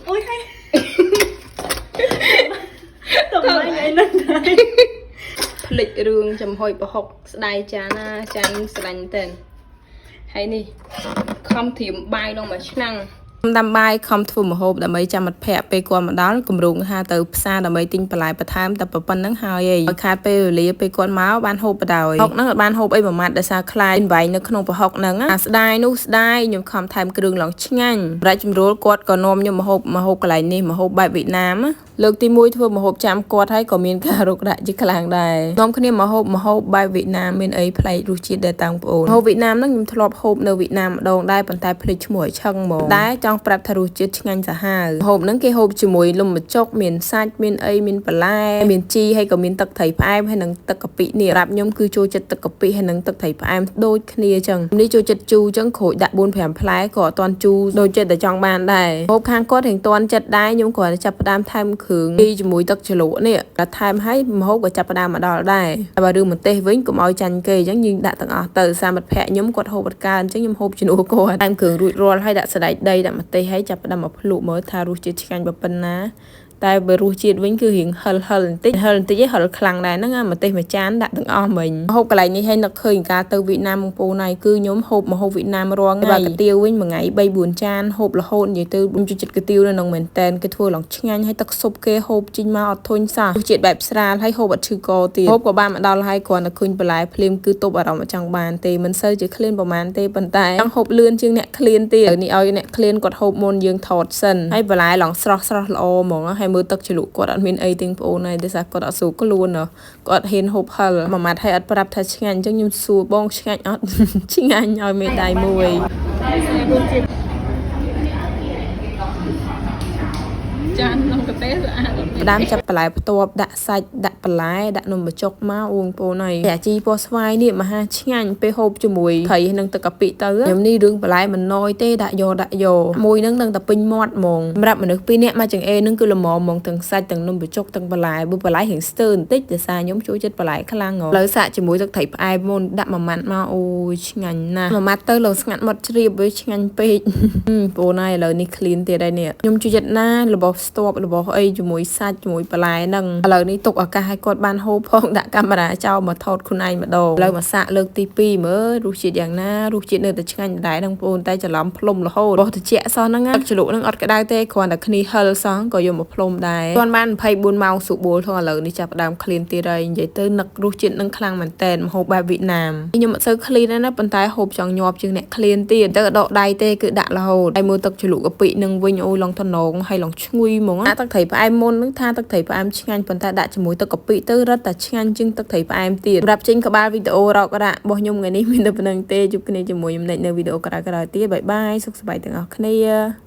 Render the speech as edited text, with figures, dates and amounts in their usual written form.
អូយហើយតំណែងអីហ្នឹងដែរ ភ្លេចរឿងចំហុយប្រហុកស្ដាយចានណាចានស្ដាញ់តែនហើយនេះខំត្រៀមបាយក្នុងមួយឆ្នាំងដាំបាយខំធ្វើម្ហូបដើម្បីចាំមិត្តភ័ក្តិពេលគាត់មកដល់គម្រោងថាទៅផ្សារដើម្បីទិញបន្លែបន្ថែមតែប៉ុណ្្នឹងហើយឯងឲ្យខាតពេលវេលាពេលគាត់មកបានហូបបដ ாய் ហុកហ្នឹងអត់បានហូបអីមួយម៉ាត់ដោយសារខ្លាចវែងនៅក្នុងប្រហុកហ្នឹងអាស្ដាយនោះស្ដាយខ្ញុំខំថែមគ្រឿងឡងឆ្ងាញ់ប្រាច់ជំរួលគាត់ក៏នាំខ្ញុំមកហូបមកហូបកន្លែងនេះមកហូបបែបវៀតណាមណាលើកទី1ធ្វើម្ហូបចាំគាត់ហើយក៏មានការរុកដាក់ជាខ្លាំងដែរនាំគ្នាមកហូបម្ហូបបែបវៀតណាមមានអីប្លែករសជាតិដែរតាំងប្អូនម្ហូបវៀតណាមហ្នឹងខ្ញុំធ្លាប់ហូបនៅវៀតណាមម្ដងដែរប៉ុន្តែភ្លេចឈ្មោះឲ្យឆឹងហ្មងតែចង់ប្រាប់ថារសជាតិឆ្ងាញ់សាហាវម្ហូបហ្នឹងគេហូបជាមួយនំបញ្ចុកមានសាច់មានអីមានបន្លែមានជីហើយក៏មានទឹកត្រីផ្អែមហើយនិងទឹកកាពិនេះប្រាប់ខ្ញុំគឺចូលចិត្តទឹកកាពិហើយនិងទឹកត្រីផ្អែមដូចគ្នាចឹងនេះចូលចិត្តជូរចឹងក្រូចដាក់4 5ផ្លែក៏អត់ទាន់ជូរដូចចិត្តតែចង់បានដែរហូបខាងគាត់រៀងទាន់ចិត្តដែរខ្ញុំគ្រាន់តែចាប់ផ្ដើមថែមគ្រឿងពីជាមួយទឹកជ្រលក់នេះតែថែមហើយម្ហូបក៏ចាប់ផ្ដើមមកដល់ដែរតែបើរឿងម្ទេសវិញកុំឲ្យចាញ់គេអញ្ចឹងយើងដាក់ទាំងអស់ទៅសាមិត្តភ័ក្ដិខ្ញុំគាត់ហូបអត់កើអញ្ចឹងខ្ញុំហូបជំនួសគាត់ថែមគ្រឿងរួចរាល់ហើយដាក់សណ្តែកដីដាក់ម្ទេសហើយចាប់ផ្ដើមមកភ្លក់មើលថារសជាតិឆ្ងាញ់ប៉ុណ្ណាតែបើរសជាតិវិញគឺរៀងហិលហិលបន្តិចហិលបន្តិចឯងហិលខ្លាំងដែរហ្នឹងអាម្ទេសមួយចានដាក់ទាំងអស់មិញហូបកន្លែងនេះឲ្យនឹកឃើញការទៅវៀតណាមបងប្អូនហើយគឺខ្ញុំហូបម្ហូបវៀតណាមរាល់ថ្ងៃបើកាទៀវវិញមួយថ្ងៃ3 4ចានហូបរហូតនិយាយទៅខ្ញុំចូលចិត្តកាទៀវនៅក្នុងមែនតែនគេធ្វើឡើងឆ្ងាញ់ហើយទឹកស៊ុបគេហូបចេញមកអត់ធុញសោះរសជាតិបែបស្រាលហើយហូបអត់ឈឺកទៀតហូបក៏បានមកដល់ហើយគ្រាន់តែឃើញបន្លែភ្លាមគឺទប់អារម្មណ៍អត់ចង់បានទេមិនសូវជាឃ្លានប្រហែលទេប៉ុន្តែចង់ហូបលឿនជាងអ្នកឃ្លានទៀតនេះឲ្យអ្នកឃ្លានគាត់ហូបមុនយើងថតសិនហើយបន្លែឡើងស្រស់ស្រស់ល្អហ្មងហើយមើលទឹកជ្រលក់គាត់អត់មានអីទេបងប្អូនហើយដោយសារគាត់អត់ស្រួលខ្លួនគាត់ហ៊ានហូបហិលមួយម៉ាត់ហើយអត់ប្រាប់ថាឆ្ងាញ់អញ្ចឹងខ្ញុំសួរបងឆ្ងាញ់អត់ ឆ្ងាញ់ឲ្យមេដៃមួយ ចានក្នុងកាទេស្អាតផ្ដើមចាប់បន្លែផ្ទាប់ដាក់សាច់ដាក់បន្លែដាក់នំបញ្ចុកមកអូងប្អូនហើយអាជីពណ៌ស្វាយនេះមហាឆ្ងាញ់ពេលហូបជាមួយត្រីនិងទឹកកាពិទៅខ្ញុំនេះរឿងបន្លែមិនណយទេដាក់យកដាក់យកមួយនឹងនឹងតែពេញមាត់ហ្មងសម្រាប់មនុស្សពីរនាក់មកចង្អេនឹងគឺល្មមហ្មងទាំងសាច់ទាំងនំបញ្ចុកទាំងបន្លែបើបន្លែរៀងស្ទើរបន្តិចដោយសារខ្ញុំចូលចិត្តបន្លែខ្លាំងហ៎លើសាកជាមួយទឹកត្រីផ្អែមមុនដាក់មួយម៉ាត់មកអូយឆ្ងាញ់ណាស់មួយម៉ាត់ទៅឡើងស្ងាត់មាត់ជ្រាបវាឆ្ងាញ់ពេក បងប្អូនហើយឥឡូវនេះឃ្លានទៀតហើយនេះខ្ញុំចូលចិត្តណាស់របស់ស្ទាប់របស់អីជាមួយសាច់ជាមួយបន្លែហ្នឹងឥឡូវនេះទុកឱកាសឲ្យគាត់បានហូបផងដាក់កាមេរ៉ាចោលមកថតខ្លួនឯងម្ដងឥឡូវមកសាកលើកទី2មើលរសជាតិយ៉ាងណារសជាតិនៅតែឆ្ងាញ់ដដែលហ្នឹងបងប្អូនតែច្រឡំផ្លុំរហូតរបស់ត្រជាក់សោះហ្នឹងណាទឹកជ្រលក់ហ្នឹងអត់ក្តៅទេគ្រាន់តែគ្នាហិលសោះក៏យកមកផ្លុំដែរគាត់បាន24ម៉ោងស៊ូបួលថងឥឡូវនេះចាប់ផ្ដើមឃ្លានទៀតហើយនិយាយទៅនឹករសជាតិនឹងខ្លាំងមែនតើម្ហូបបែបវៀតណាមខ្ញុំអត់សូវឃ្លានដែរណាប៉ុន្តែហូបចង់ញាប់ជាងអ្នកឃ្លានទៀតទៅដកដៃទេគឺដាក់រហូតហើយមើលទឹកជ្រលក់កាពិនឹងវិញអូយឡងតំណងហើយឡងឈ្ងុយហ្មងណាទឹកត្រីផ្អែមមុននឹងថាទឹកត្រីផ្អែមឆ្ងាញ់ប៉ុន្តែដាក់ជាមួយទឹកកាពិទៅរឹតតែឆ្ងាញ់ជាងទឹកត្រីផ្អែមទៀតសម្រាប់ចេញក្បាលវីដេអូរករ៉ាក់របស់ខ្ញុំថ្ងៃនេះមានតែប៉ុណ្្នឹងទេជួបគ្នាជាមួយខ្ញុំនៅវីដេអូក្រោយៗទៀតបាយបាយសុខសប្បាយទាំងអស់គ្នា។